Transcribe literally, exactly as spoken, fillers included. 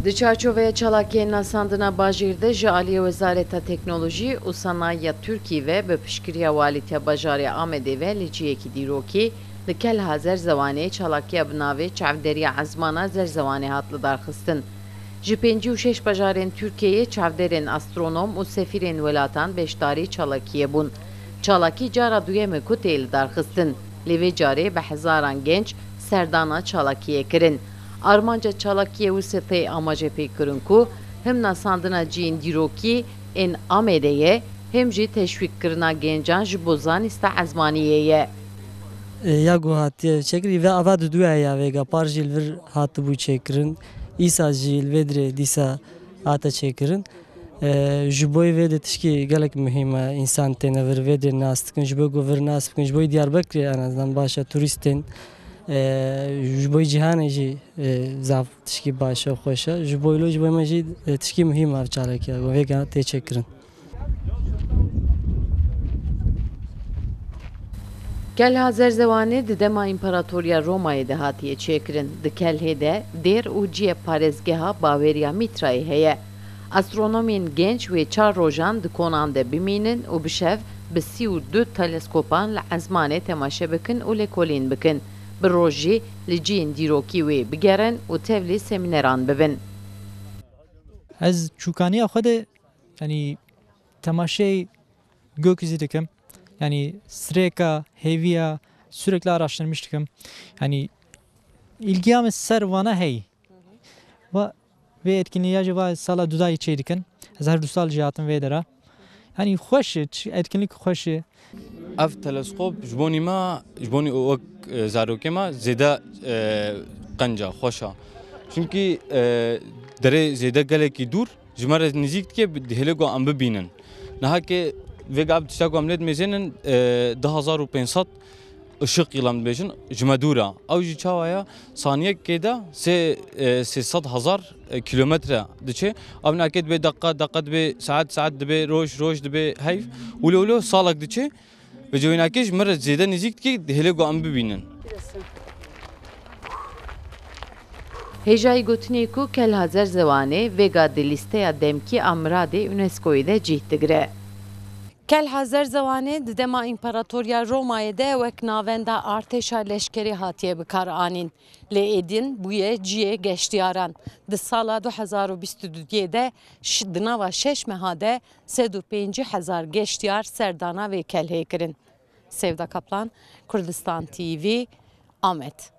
Di çarçoveya çalakiyên nasandina bajêr de ji aliyê Wezareta Teknolojî û Sanayiya Tirkî ve bi piştgiriya Walîtiya Bajarê Amedê ve li cihekî dîrokî li Kelha Zerzewanê çalakiya bi navê Çavderiya Ezmana Zerzewanê hat lidarxistin. Ji pêncî û şeş bajarên Tirkiyeyê çavderên astronom û sefîrên welatan beşdarî çalakiyê bûn. Çalakî cara duyem e ku tê lidarxistin, lê vê carê bi hezaran genc serdana çalakiyê kirin. Armanca çalakiyê wisa tê amajepêkirin ku him nasandina cihên dîrokî ên Amedê ye, him jî teşwîqkirina gencan ji bo zanista ezmaniyê ye. E, ya ku hatiye çêkirin, ve ava di duya ya vêga par jî li vir hatibû çêkirin, îsa jî li vê dirê dîsa hate çêkirin. E, ji bo vê de tişkî gelek muhîm e, însan têne vir vê de nas dikin. Ji bo ku vir nas bikin, ji bo Diyarbekirê en azından baş e, turîst tên, e, ji bo cîhanê jî, e, zaf tişkî baş e, xweş e. Ji bo lo, ji bo me jî, e, tişkî muhîm e ev çalakiya ku vêga tê çêkirin. Kelha Zerzewanê di dema Împaratoriya Romayê de hatiye çêkirin. Di kelhê de dêr û cihê parêzgeha baweriya Mîtrayê heye. Astronomên genc wê çar rojan di konan de bimînin û bi şev bi sî û du teleskopan li ezmanê temaşe bikin û lêkolîn bikin. Bi roj jî li cihên dîrokî wê bigerin û tevlî semîneran bibin. Ez çûkaniya xwe de, yanî, temaşeyê gökyüzü dikim. Yanî, sirêka, hêviya sürekli araştırmış dikim. Yanî, ilgiya min ser vana hey. Va, vê etkinliği ya jî va sala dudayî çê dikin. Ez her du sal jî hatim vê dera. Yanî, xweş e, ç-, etkinlik xweş e. Ev teleskop ji bonî me, ji bonî wek, e, zarokê me zêde, e, qenc e, xweş e. Çimkî, e, derê zêde gelekî dûr ji me re nêzîk dike, bi-, dihêle ku em bibînin. Niha ke vêga ev tişta ku em lê dimêzênin, e, du hezar û pênc sed ışık yılı em dibêjin, ji me dûr e. Ew jî çawa ye? Saniyekê de sê, e, sê sed hezar, e, kilometre diçe. Ev nake dibe deqa, deqa dibe saet, saet dibe roj, roj dibe heyv. Wilo wilo salek diçe. Vêca wê nake ji me re zêde nêzîk dike, dihêle ku em bibînin. Hêjayî gotinê ku Kelha Zerzewanê vêga di lîsteya demkî a miradê UNESCOyê de cih digire. Kelha Zerzewanê di dema Împaratoriya Romayê de wek navenda artêşa leşkerî hatiye bikaranîn. Lê êdîn bûye cihê geştiyaran. Di sala du hezar û bîst û duyê de şi-, di nava şeş meha de sed û pêncî hezar geştiyar serdana vê kelhê kirin. Sevda Kaplan, Kurdistan T V, Amed.